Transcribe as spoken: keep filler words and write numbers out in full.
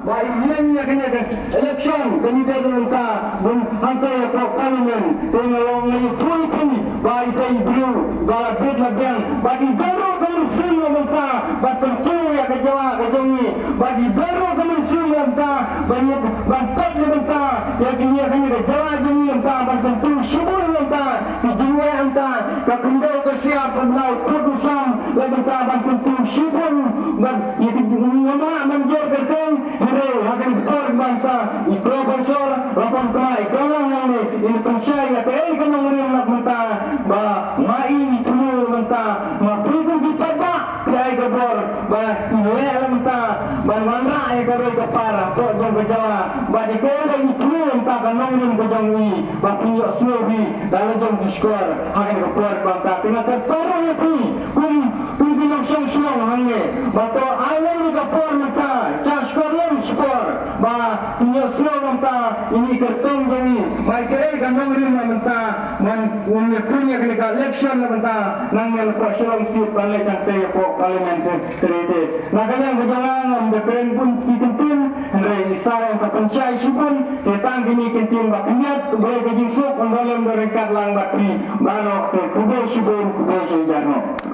Ba i ïeng ïa kane ka election kane ka dei mynta bun hangta ïa ka parliament. Te nga long nga ïathuh ïa phi ba ita i briew ba la bit la biang bad i don ruh ka mynsiem la mynta ban pynthiew ïa ka jylla ka jong ngi, bad i don ruh ka mynsiem la mynta ban ïa ban peit la mynta ïa kane ïa kane ka jylla jong ngi la mynta ban pynthiew shibun la mynta ki jingeh la mynta ka khyndew ka shyiap ban nau put u sam la mynta ban pynthiew shibun ban ïa ki jingeh ban jer kyrteng. Hynrei ha kane ka por mynta i Professor Rapon Kma i kong lang nangne in pynshai ïa kaei ka nongrim la mynta ba ma i i thmu mynta ma phi kum ki paidbah phi ai ka bor ba i leh la mynta ban wanrah ïa ka roi ka par hapoh jong ka jylla ba i kong i thmu mynta ka nongrim ka jong i ba phi ïoh sngewbha da la jong ki shkor ha kane ka por mynta. Te nga kyrpad ïa phi kum kum ki nongshong shnong hangne ba to ai lem ïa ka por mynta, shah shkor lem shkor ba phi ïoh sngewbha mynta ïa kane ka kyrtong jong i ba ïa kaei ka nongrim la mynta ban ïa khun ïa kane ka election la mynta nangne na ka Shillong seat ban leit hangtei hapoh parliament te. Na ka liang ka jong nga ngam da kren bun ki kyntien, hynrei i Sar ka pynshai shibun, te tang kine ki kyntien ba khyndiat, U Blei ka jingsuk un don lem don ryngkat lang bad phi baroh. Te khublei shibun, khublei shibun.